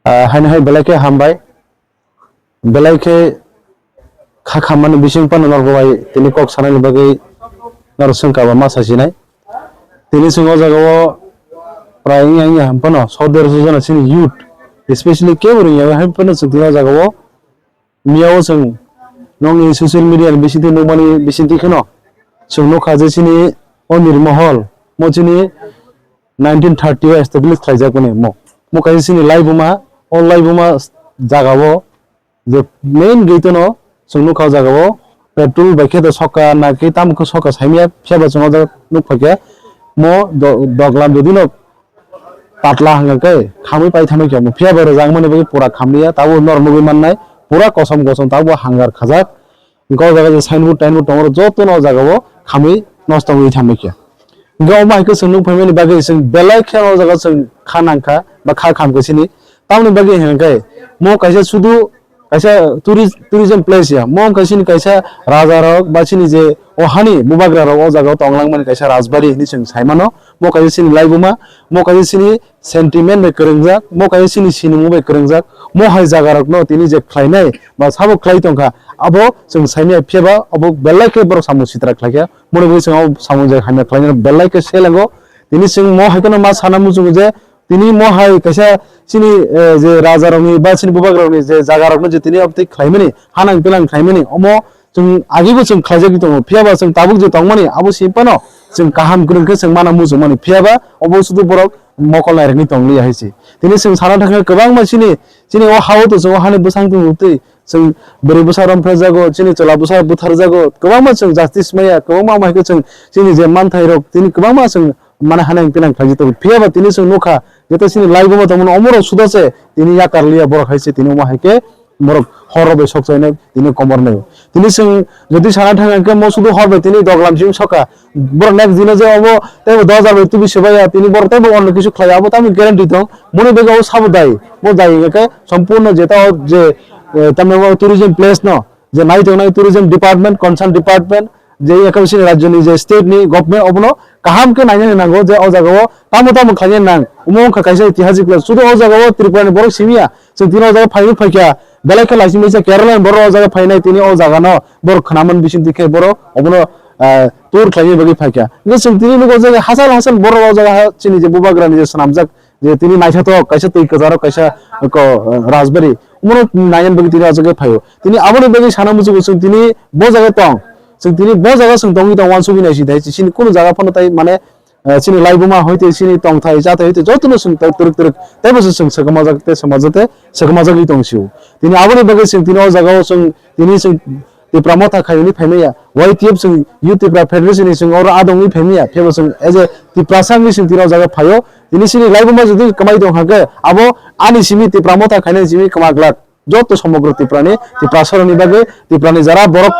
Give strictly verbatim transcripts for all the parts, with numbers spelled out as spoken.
Ah, haino hai belai khe hambai. Belai khe kha khammani bising phano norok bai tini kok sanani bagwi norok swngkha ba ma sasinai. Tini chwng o jaga o prai wngya wngya ham phano so derso jona chini youth, especially kebo rwngya hai phano chwng tini o jaga o miya o chwng nokni social media ni bisingtwi nukmani bisingtwi kheno chwng nukha je chini o Nirmohol mo chini nineteen thirty o establish khlaijak mani mo. Mo kaisa chini laibuma, o laibuma jaga o je main gate no chwng nukha o jaga o petrol bai khe da sokha na khe tamo khe sokha saimya phiya ba chwng o jaga nukphaikha mo do-, doglam jodi no patla hwnka khe khamwi pai thamwi khe mo phiya ba rwjak mani bagwi pura khamliya tabo norok nugwi mannai pura kosom kosom tabo hangar khajak. Hwnkhe o jaga je signboard tainboard tongo, jotono o jaga o khamwi nosto wngwi thamwi khe. Hwnkhe omo hai khe chwng nukphaimani bagwi chwng belai khe o jaga chwng kha nangkha ba kha khamkha sini. Tamoni bagwi hwnkhe mo kaisa sudu kaisa tourist, tourism place ya. Mo wngkha sini kaisa raja rok ba sini je o hani bubagra rok o jaga o tong langmani kaisa rajbari hinwi chwng saimano. Mo kaisa sini laibuma, mo kaisa sini sentiment bai kwrwngjak, mo kaisa chini sinimung bai kwrwngjak, mo hai jaga rokno tini je khlainai ba sabo khlai tongkha, abo chwng saimaya phiya ba abo belai khe borok samung sitra khlaikha, moni bagwi chwng abo samung je hamya khlainai belai khe selengo. Tini chwng mo hai kheno ma sana muchungo je tini mo hai kaisa chini, eh, je raja rokni ba chini bubagra rokni je jaga rokno je tini abtwi khlaimani, hanang pinang khlaimani, omo chwng agaibo chwng khlaijagwi tongo, phiya ba chwng tabuk je tongmani abo simi phano chwng kaham kwrwng khe chwng mana muchungmani, phiya ba obo sudu borok mokol nairwkni tongliya hai se. Tini chwng sana thangkha kwbangma chini, chini o ha-o to chwng o hani bwsang tong twi chwng bwrwi bwsa romphrejago, chini chwla bwsa butharjago, kwbangma chwng justice maya, kwbangma omo hai khe chwng chini je manthai rok tini kwbangma chwng mane hanang pinang khlaijak tongo. Phiya ba tini chwng nukha, jeto chini laibuma tongmani omorok suda se tini yakar liya borok hai se tini omo hai khe borok horo bai sok chainai tini komor nai. Tini chwng jodi sana thang khe mo sudu hor bai tini doglam sim soka. Borok next dino je obo teibo dos hajar bai tubi sebaya tini borok teibo onno kisu khlai abo tamo guarantee tong. Moni bega o sabo dai. Mo dai khe sompurno jeta o je, eh, tamni o tourism place no je nai tongnai tourism department, concern department, je ekam sini rajyoni je state ni government obono kaham khe nainani nango je o jaga o tamo tamo khlaina nang. Omo wngkha kaisa itihasik place. Sudu o jaga o Tripura ni borok simiya. Chwng tini o jaga phainwi phaikha. Belai khe laising baisa Kerala ni borok o jaga phainai tini o jaga no borok khnaman bising dikhe borok obono, ah, tour khlaina bagwi phaikha. Hwnkhe chwng tini nugo je hasal hasal borok o jaga ha chini je bubagra ni je swnamjak je tini naithotok kaisa twi kwcharo kaisa ko, eh, rajbari omono naina bagwi tini o jaga phaio. Tini aboni bagwi sana muchungo chwng tini bo jaga tong. Chwng tini bo jaga chwng tongwi tong uansugwi naising thai chini kunu jaga phano tai mane, eh, chini laibuma hoite chini tongthai chathai hoite jotono chwng tai twrwk twrwk teibo se chwng swkama jak tei swkama jate swkama jagwi tong sio. Tini aboni bagwi chwng tini o jaga o chwng tini chwng Tipra Motha khaiyoni phaimaya, Y T F chwng Youth Tipra Federation ni chwng oro adongwi phaimaya, phebo chwng as a Tiprasa wngwi chwng tini o jaga phaio. Tini chini laibuma jodi kwmai tong kha khe, abo ani simi Tipra Motha khainai simi kwma glak. Joto somogro Tiprani, Tiprasaroni bagwi, Tiprani jara borok,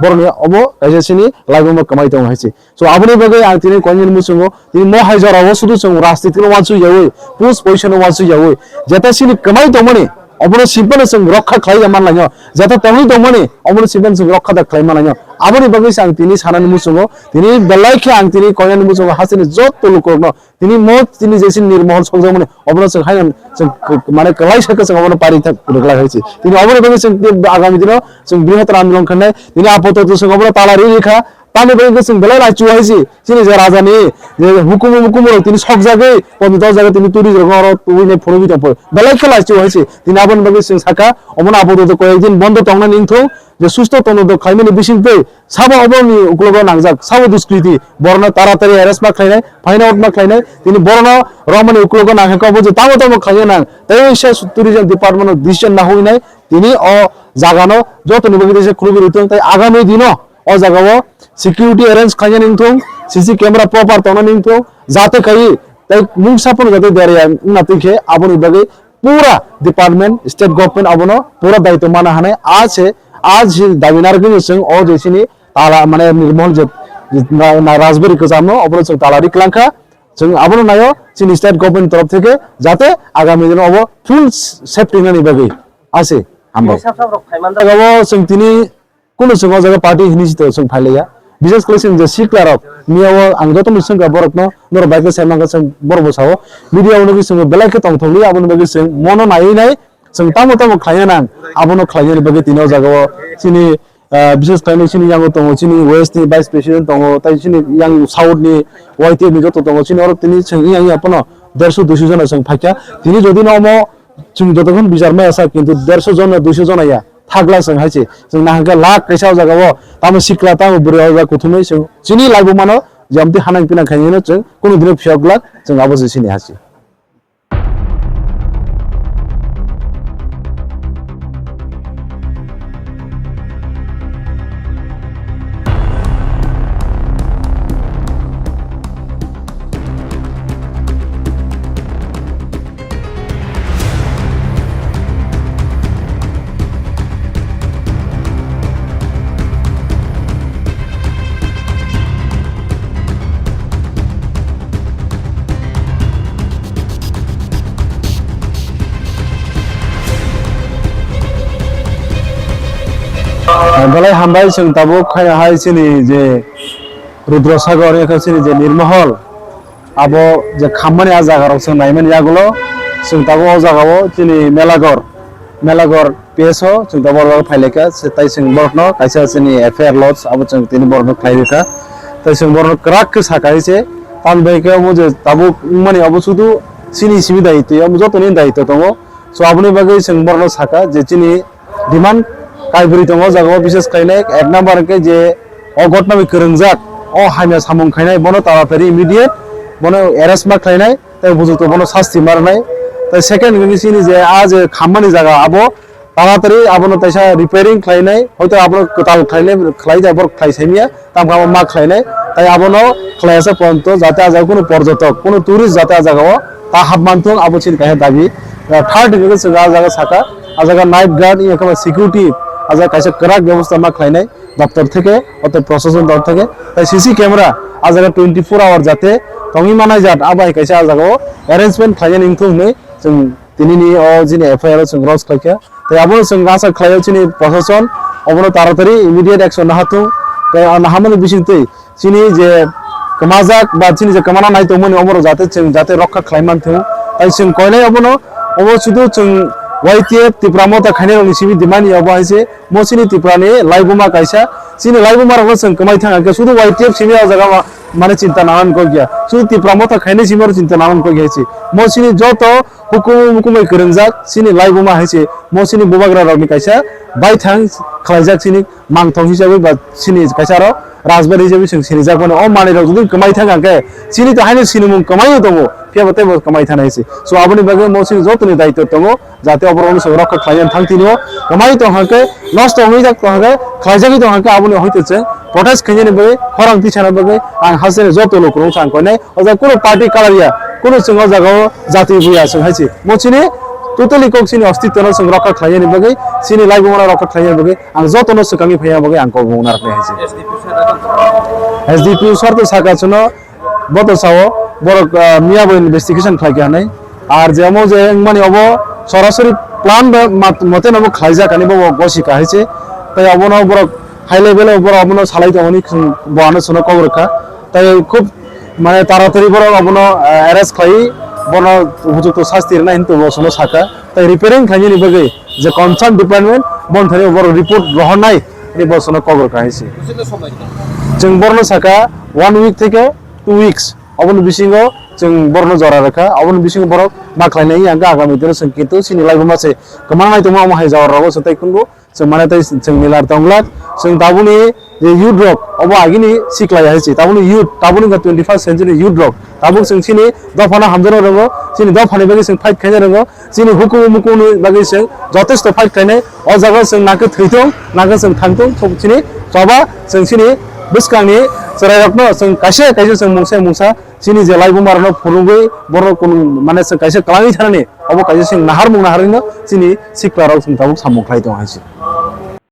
borokni obo kaisa chini laibuma kwmai tongo hai se. So, aboni bagwi ang tini koinwi muchungo, tini mo hai jorao sudu chwng rajniti no uansuk yaui, pus poisa no uansuk yaui, jeta chini kwmai tongmani, obono simpano chwng rokha khlai ya manlaino, jeta tongwi tongmani, obono simpano chwng rokha da khlai manlaino. Aboni bagwi se ang tini sanani muchungo, tini belai khe ang tini koinani muchungo hasteni joto lukurokno, tini mo tini je chini Nirmohol sokjakmani, obono chwng haino chwng k-, mane kwlai sakhe chwng obono pari thak rwglai hai se. Tini oboni bagwi chwng tini agami dino chwng brihottor andolon khainai, tini apatot chwng obono tala ri rikha, Tamni bagwi khe chwng belai laichio hai se, chini je raja ni je hukumu mukumu rok tini sokjagwi, pondro dos jaga tini turi rok oro tubui nai phunugwi tong phai. Belai khe laichio hai se, tini aboni bagwi chwng sakha, omono apatot koyek din bondo tongnani wngthung, je susto tongthok khlaimani bisingtwi sabo oborokni uklogo nangjak, sabo duskriti, borokno taratari arrest ma khlainai, phaina out ma khlainai, tini borokno romani uklogo nangkha obo je tamo tamo khlaina nang, tei se tourism department o decision nahoi nai, tini o jagano jotoni bagwi tei se khulugwi rwtong, tei agami dino o jagao security arrange khlainani wngthung, C C camera proper tongnani wngthung, jate kai tei mungsa phano jate derya wngna twi khe aboni bagwi pura department, state government abono pura daitw mana hanai. A se, a se dabi narwgwi chwng o je chini tala, mane, Nirmohol je, je na, na Rajbari kwcham no obono chwng tala ri kwlangkha. Chwng abono naio chini state government torof theke jate agami dino obo full safety nani bagwi. A se, hambai. Sab sab rok phaiman da. Jagao chwng tini Kunu chwng o jaga party hinwi se to chwng phailaiya. Bises khlai chwng je sikla rok, miya o ang joto no swngkha borok no, norok bai khe sai mankha chwng borok bo sao, media o nugwi chwng belai khe tongthok li, aboni bagwi chwng mono naiwi nai chwng tamo tamo khlaina nang, abono khlainani bagwi tini o jaga o chini, ah, bises khlai chini yango tongo, chini west ni vice president tongo, tai chini yang south ni Y T F ni joto tongo, chini oro tini chwng yang yang phano derso duiso jona chwng phaikha, tini jodi no omo chwng jotokhon bichar maya sa, kintu derso jona, duiso jona ya. Thakla chwng hai se. Chwng nahakhe lakh kaisa o jaga o. Tamo sikla, tamo bwrwi o jaga kuthumwi chwng chini laibuma no je amtwi hanang pinang khainai no chwng kunu dino phiyok glak chwng abo se chini ha se. Belai hambai chwng tabuk khai hai chini je Rudra Sagar, ekha chini je Nirmahal, abo je khammani a jaga rok chwng naimani yagulo chwng tabuk o jaga o chini Melagor, Melagor P S o chwng tabuk o jaga phailaikha, se tai chwng borokno kaisa chini F I R lodge abo chwng tini borokno khlai rwkha, tai chwng borokno kwrak khe sakha hai se, tamni bai khe omo je tabuk wngmani abo sudu chini simi daitwi, omo jotoni daitwi tongo, so aboni bagwi chwng borokno sakha je chini demand kaibri tongo o jaga o, bises khlainai ek number hwnkhe je o gotna bai kwrwngjak, o hamya samung khainai bono taratari immediate bono arrest ma khlainai tei bujukto bono sasti ma rwnai. Tei second hwnkhe chini je a je khammani jaga abo taratari abono taisa repairing khlainai, hoito abono kwtal khlainai, khlai da borok khlai saimya. Tamo khe abo ma khlainai, tai abono khlaiya se ponto jate a jaga kunu porjotok, kunu tourist jate a jaga o ta hap manthung, abo chini kaisa dabi. Third hwnkhe chwng a jaga saka, a jaga night guard, wngya khe ba security, a jaga kaisa kwrak bebosta ma khlainai doptor theke, oto proshashan dol theke, tai C C camera a jaga twenty four hour jate tongwi manai jat, abo hai kaisa a jaga o arrangement khlainani wngthung hwnwi chwng Tinini o jini F I R o chwng lodge khlaikha. Tei abono chwng asa khlaio chini proshashan obono taratari immediate action nahathung. Tei o nahamani bisingtwi chini je kwmajak ba chini je kwmana nai tongmani oborok jate chwng jate rokha khlai manthung. Tai chwng koinai obono, obo sudu chwng Y T F Tipra Motha khainai rokni simi demand ya obo hai se. Mo chini Tripura ni laibuma kaisa, chini laibuma rokno chwng kwmai thang khe sudu Y T F simi o jaga ma-, mane chinta nangani kok ya. Sudu Tripura Motha khainai simi oro chinta nangani kok ya se. Mo chini joto hukumu mukumai kwrwngjak chini laibuma hai se. Mo chini bubagra rokni kaisa baithang khlaijak chini mangthong hisabwi ba chini kaisa aro rajbari hisabwi chwng sinijak mano. O manwi rok jodi kwmai thang khe chini to haino sinimung kwmai tongo. Phiya bo teibo kwmai thana hai se. So aboni bagwi mo chini jotoni daityo tongo. Jate oborokno chwng rokha khlaina thang tini o kwmai tong hwnkhe, nosto wngwi jak tong hwnkhe, khlaijagwi tong hwnkhe, aboni hoite chwng protest khainani bagwi, khorang tisana bagwi ang hasteni joto lukurokno chwng ang koinai. O jaga kunu party colour ya, kunu chwng o jaga o jati buya chwng hai se. Mo chini totally kok chini ostitwno chwng rokha khlainani bagwi, chini laibumano rokha khlainani bagwi ang jotono swkangwi phaiya bagwi ang kok mung narwknai hai se. S D P O sir to saka chwngno, bo to sao, borok, ah, miya bo investigation khlai kha hinwi. Ar je omo je wngmani obo sorasori plan ba mat-, mote no bo khlaijak hinwi bo, bo gosi kha hai se. Tai obono borok high level o borok obono salai tongmani khwng bo ano chwngno kok rwkha. Tai khub mane taratari borok obono, ah, arrest khlai bono upojukto sasti rwna hinwi bo chwngno sakha. Tai repairing khlainani bagwi je concern department bon thani borok report rohornai hinwi bo chwngno kok rwkha hai se. Chwng borno saka one week theke two weeks. Oboni bisingo chwng borokno jora rwkha, oboni bisingo borok ma khlainai, hwnkhe agami dino chwng kintu chini laibuma se kwmang nai tongma omo hai jora rogo chwng tei kungo chwng mane tei chwng nilar tonglak. Chwng tabukni je youth rok obo agini siklai hai se, tabukni youth, tabukni wngkha twenty first century youth rok, tabuk chwng chini dophano hamjakna rwngo, chini dophani bagwi chwng fight khaina rwngo, chini hukumu mukumuni bagwi chwng jotesto fight khainai. O jaga chwng nangkhe thwithung, nangkhe chwng thangthung, chini choba chwng chini bwskangni chwrairokno chwng kaisa kaisa chwng mungsa mungsa chini je laibuma rokno phunugwi borok kunu mane chwng kaisa kwlangwi thanani, obo kaisa chwng naharmung naharwino chini sikla rok chwng tabuk samung khlai tongo hai se.